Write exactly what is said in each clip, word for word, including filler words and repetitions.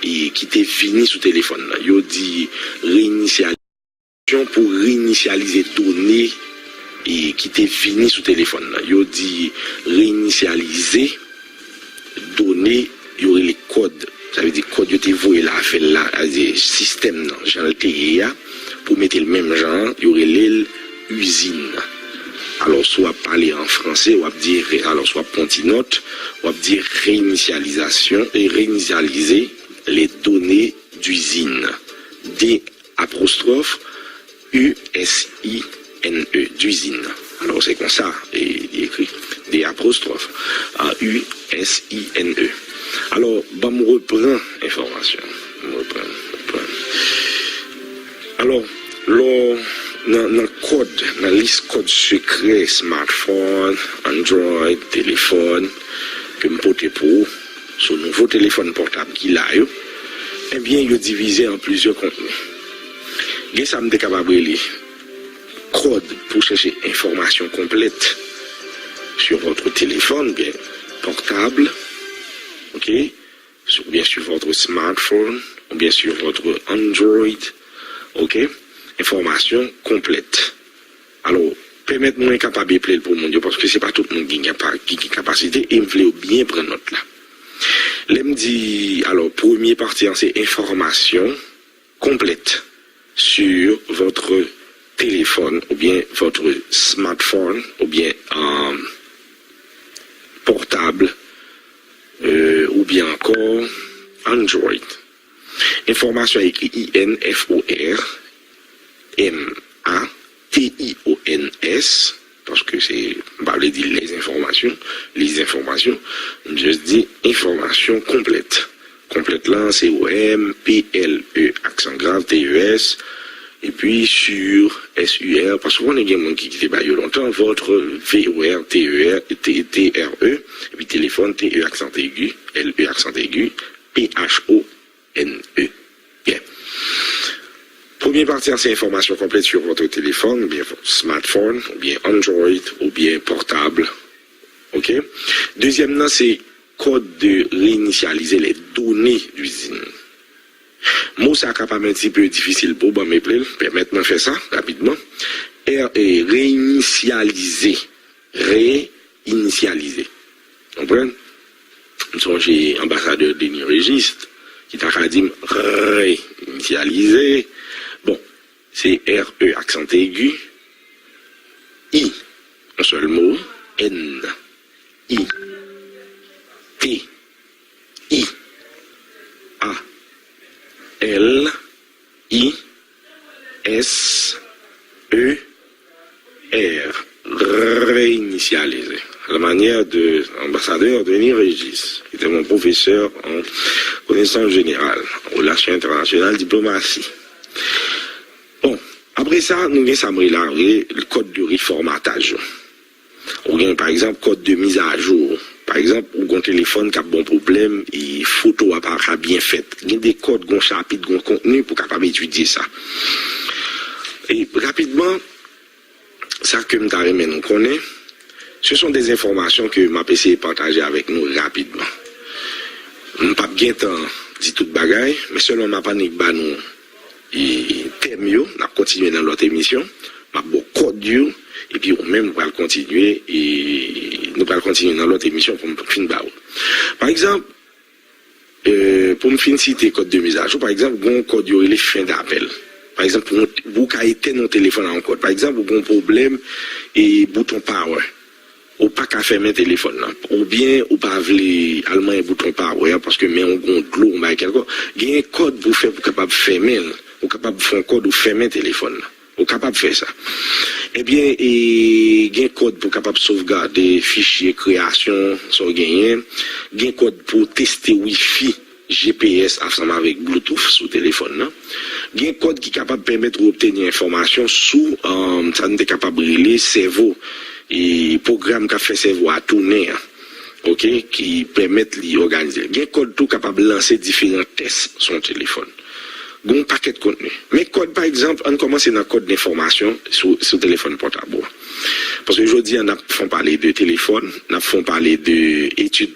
e, ki te vini sou telefòn nan. Yo di reyinisyalizasyon pou reyinisyalize done e, ki te vini sou telefòn nan. Yo di reyinisyalize done yo rele kòd. Sa vle di kòd yo te voye l avè l la, sa vle di sistèm nan, jan l te ye a, pou mete l menm jan an, yo rele l izin. Alò, si w ap pale an franse, w ap di, re- alò, si w ap pran ti nòt, w ap di reyinisyalizasyon, e reyinisyalize les données d'usine. D apostrophe U S I N E, d'usine. Alò, se konsa e, li ekri. D apostrophe, A U S I N E. Alò, ban m repran enfòmasyon. M repran, repran. Alò, lò, nan, nan kòd, nan lis kòd sekrè smartphone, Android, telefòn, ke m pote pou ou, sou nouvo telefòn pòtab ki la yo, ebyen, yo divize an plizyè kontni. Gen sa m te kapab rele code pour chercher information complète sur votre téléphone, bien portable, ok, sur- ou bien sur votre smartphone, ou bien sur votre Android, ok, information complète. Alò, pèmèt mwen kapab eple l pou moun yo, paske se pa tout moun ki gen, pa- ki gen kapasite, e m vle yo byen pran nòt la. Lè m di, alò, premye pati an se enfòmasyon konplèt sur votre téléphone ou bien votre smartphone ou bien euh, portable euh, ou bien encore Android. Enfòmasyon ekri I N F O R M A T I O N S, paske se, m pa vle di les informations, les informations, m just di enfòmasyon konplèt. Konplèt lan, C O M P L E, aksan grav, T E S, epi sur, S U R, paske w konnen gen moun ki kite bay yo lontan, votre V O R, T E R, T, T R E, epi telefòn, T E aksan egi, L E aksan egi, P H O N E. Bien. Premye pati an se enfòmasyon konplèt sur votre téléphone, ou bien smartphone, ou bien Android, ou bien portable. Ok? Dezyèm nan se code de réinitialiser les données d'usine. Mo sa kapab un petit peu difisil pou ban m eple l, pèmèt mwen fè sa rapidman. R E, reyinisyalize. Reyinisyalize. Konprann? M sonje anbasadè Denis Régis ki ta ka di m reyinisyalize. Bon, se R E aksan egi, I, yon sèl mo, N, I, T, I, A, L, I, S, E, R, reyinisyalize. La manière de l'ambassadeur Denis Régis, qui était mon professeur en connaissances générales, en relations internationales, diplomatie. Bon, apre sa, nou gen sa m rele kòd de refòmataj yo. Ou gen, pa egzanp, code de mise à jour. Pa egzanp, ou gen yon telefòn k ap ba w pwoblèm, e foto a pa ka byen fèt. Gen de code, gen yon chapit, gen yon kontni pou w kapab etidye sa. E rapidman, sa ke m ta renmen nou konnen, ce sont des informations que m ap eseye pataje avèk nou rapidman. M p ap gen tan di tout bagay, men sèlman m ap annik ba nou e, tèm yo, n ap kontinye nan lòt emisyon. M ap ba w kòd yo, epi ou menm ou pral kontinye, e, nou pral kontinye nan lòt emisyon pou m fin ba ou. Pa egzanp, e, pou m fin site code de mise à jour, pa egzanp, gen yon kòd yo rele fin d'appel. Pa egzanp, pou, pou w ka etèn yon telefòn a yon kòd. Pa egzanp, ou gen yon pwoblèm e bouton power. Ou pa ka fèmen telefòn nan. Oubyen ou pa vle al manyen bouton power an paske men w gen dlo, yon bagay kèlkonk. Genyen kòd pou w fè pou w kapab fèmen l. Ou kapab fè yon kòd ou fèmen telefòn nan. Ou kapab fè sa. Ebyen, e, gen kòd pou w kapab sovgade fichye kreyasyon sa w genyen. Gen kòd pou w teste wifi. G P S ansanm avèk Bluetooth sou telefòn nan. Gen kòd ki kapab pèmèt ou obteni enfòmasyon sou, um, sa nou te kapab rele sèvo, e pwogram k ap fè sèvo a tounen an, oke, ki pèmèt li òganize. Gen kòd tou kapab lanse diferan tès sou yon telefòn. Gen yon pakèt kontni. Men kòd, pa egzanp, ann kòmanse nan kòd enfòmasyon sou, sou telefòn pòtab ou an. Paske jodi a, n ap fè pale de telefòn, n ap fè pale de etid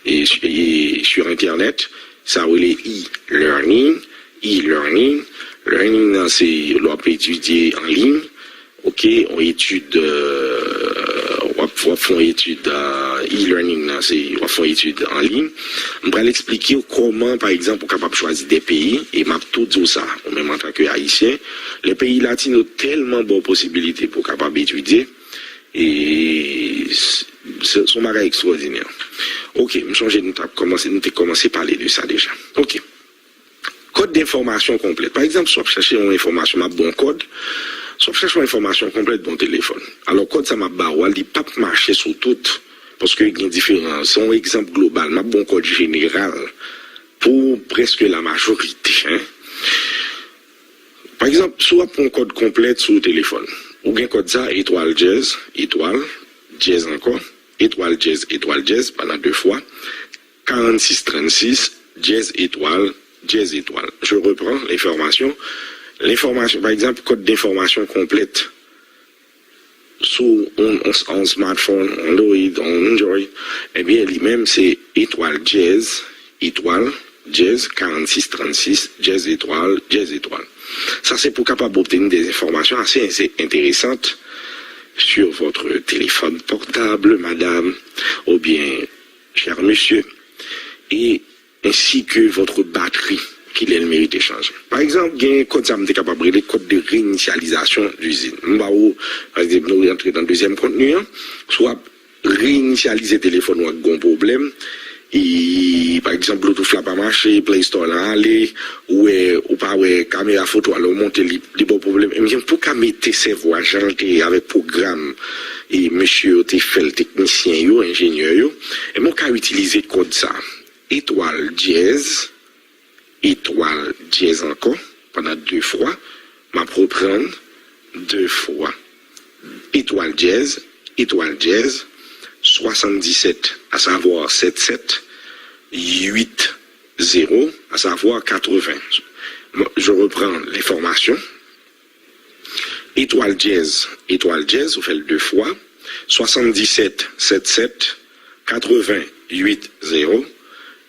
e, e sur Internet, Sa yo rele e-learning. E-learning, learning nan se lè w ap etidye an liy. Ok, yon etid, euh, w ap, w ap fè yon etid, euh, e-learning nan se w ap fè yon etid an liy. M pral eksplike w kòman, pa egzanp, ou kapab chwazi de peyi, e m ap tou di w sa, ou menm antanke Ayisyen, lè peyi latino tèlman ba w posibilite pou w kapab etidye, e s- s- se yon bagay ekstwòdinè. Ok, m sonje nou t ap kòmanse, nou te kòmanse pale de sa deja. Ok. Kòd de enfòmasyon konplèt. Pa egzanp, si w ap chèche yon enfòmasyon, m ap ba w yon kòd. Si w ap chèche yon enfòmasyon konplèt pou yon telefòn. Alò, kòd sa m ap ba ou a, li p ap mache sou tout. Paske gen diferans. Se yon egzanp global. M ap ba w yon kòd jeneral pou prèske la majorite. Hein? Pa egzanp, si w ap pran yon kòd konplèt sou telefòn, ou gen kòd sa, etwal dyèz, etwal, dyèz ankò, etwal dyèz, etwal dyèz, pandan de fwa, karannsis trannsis, dyèz etwal, dyèz etwal. Je reprends l'information. L'information, pa egzanp, kòd de enfòmasyon konplèt sou yon, yon, yon smartphone, Android, yon Android, ebyen, li menm se etwal dyèz, etwal, dyèz, karannsis trannsis, dyèz etwal, dyèz etwal. Sa se pou kapab obtenir des informations assez intéressantes sur votre téléphone portable, madame, ou bien, cher monsieur, et ainsi que votre batterie, ki lè l merite chanje. Pa egzanp, gen kòd sa m te kapab rele code de réinitialisation d'usine. M ba ou, pa egzanp, nou rantre nan dezyèm kontni an, si w ap reyinisyalize telefòn ou ak gon pwoblèm, e, pa egzanp, Bluetooth la pa mache, Play Store la ale, ou wè, ou pa wè kamera foto a, lè w monte li, li ba w pwoblèm. Ebyen, pou w ka mete sèvo a jan l te ye avèk pwogram, e, mesye yo te fè l, teknisyen yo, enjenyè yo, ebyen, ou ka itilize kòd sa. Etwal dyèz, etwal dyèz ankò, pandan de fwa, m ap reprann de fwa. Etwal dyèz, etwal dyèz, swasanndisèt, à savoir sèt sèt, uit zéro, à savoir quatre-vingts. Bon, je reprends l'information. Etwal dyèz, etwal dyèz, ou fè l de fwa, swasanndisèt, sèt sèt, katreven, uit zéro,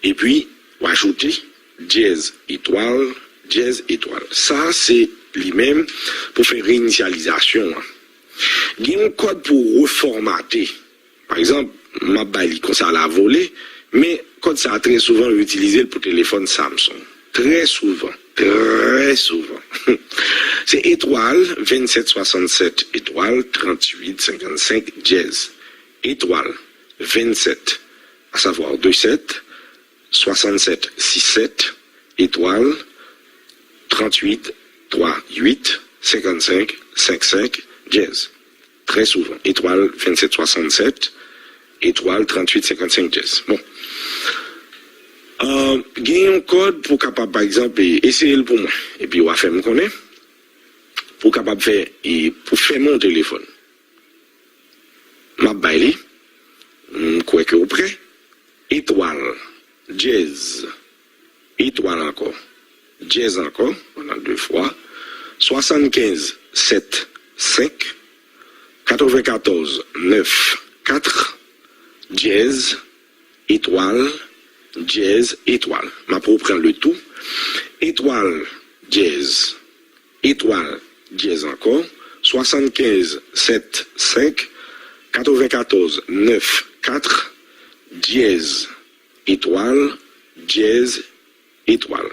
epi w ajoute dyèz, etwal, dyèz, etwal. Sa se li menm pou fè reyinisyalizasyon an. Gen yon kòd pou refòmate. Pa egzanp, m ap bay li konsa la vole, men kòd sa a trè souvan yo itilize l pou telefòn Samsung. Trè souvan, trè souvan. Se etwal vennsèt swasannsèt etwal tranntuit senkannsenk dyèz. Etwal vennsèt, à savoir deux sept, swasannsèt six sept, etwal tranntuit twa uit senkannsenk senksenk dyèz. Trè souvan, etwal vennsèt swasannsèt, etwal tranntuit senkannsenk dyèz. Bon. Euh, gen yon kòd pou kapab, pa egzanp, e, eseye l pou mwen. Epi w a fè m konnen. Pou kapab fè, e, pou fèmen yon telefòn. M ap bay li. M kwè ke w prè. Etwal, dyèz, etwal ankò, dyèz ankò, pandan de fwa, swasannkenz sèt senk, katrevenkatòz nèf kat, dyèz, etwal, dyèz, etwal. M ap reprann le tou. Etwal, dyèz, etwal, dyèz ankò, swasannkenz sèt senk, katrevenkatòz nèf kat, dyèz, etwal, dyèz, etwal.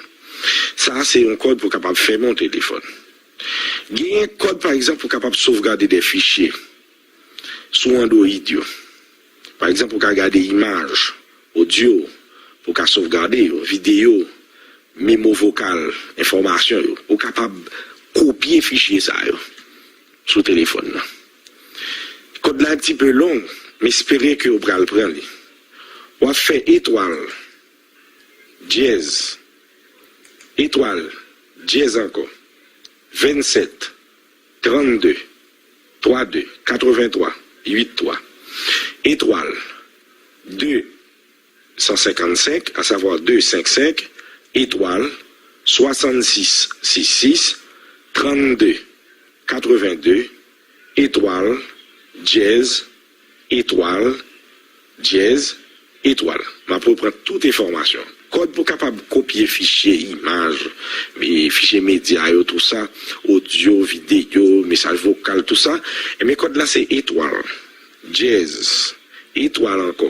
Sa a se yon kòd pou kapab fèmen yon telefòn. Genyen kòd, pa egzanp, pou kapab sovgade de fichye sou Android yo. Pa egzanp, ou ka gade imaj, odyo, pou ka sovgade yo, videyo, memo vokal, enfòmasyon yo. Ou kapab kopye fichye sa yo sou telefòn nan. Kòd la yon ti pe long, m espere ke w pral pran li. W ap fè etwal, dyèz, etwal, dyèz ankò, vennsèt, trannde, twa de, katreventwa, uit twa, etwal, de san senkannsenk, à savoir deux cent cinquante-cinq, etwal, swasannsis sis sis, trannde, katrevende, etwal, dyèz, etwal, dyèz, Etwal. M ap reprann tout enfòmasyon. Kòd pou kapab kopye fichye, imaj, e, fichye medya yo, tou sa, odyo, videyo, mesaj vokal, tou sa. Ebyen, kòd la se etwal, dyèz, etwal ankò,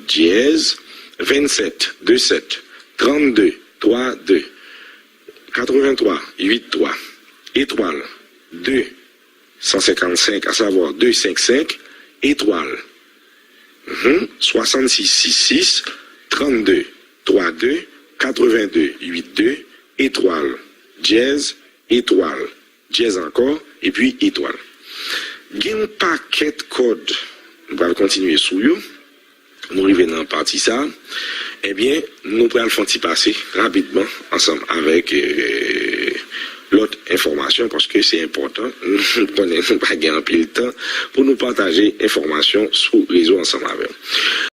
dyèz, vennsèt, de sèt, trannde, twa de, katrevenntwa, uit twa, etwal, de, san senkannsenk, asavwa de senk senk, etwal, mhm, swasannsis sis sis, trannde, twa de, katrevende, uit de, etwal, dyèz, etwal, dyèz ankò, epi etwal. Gen yon pakèt kòd, nou pral kontinye sou yo. Nou rive nan pati sa, ebyen, nou pral fè yon ti pase rapidman ansanm avèk, e, lòt enfòmasyon, paske se enpòtan. Nou konnen nou pa gen anpil tan pou nou pataje enfòmasyon sou rezo ansanm avè w.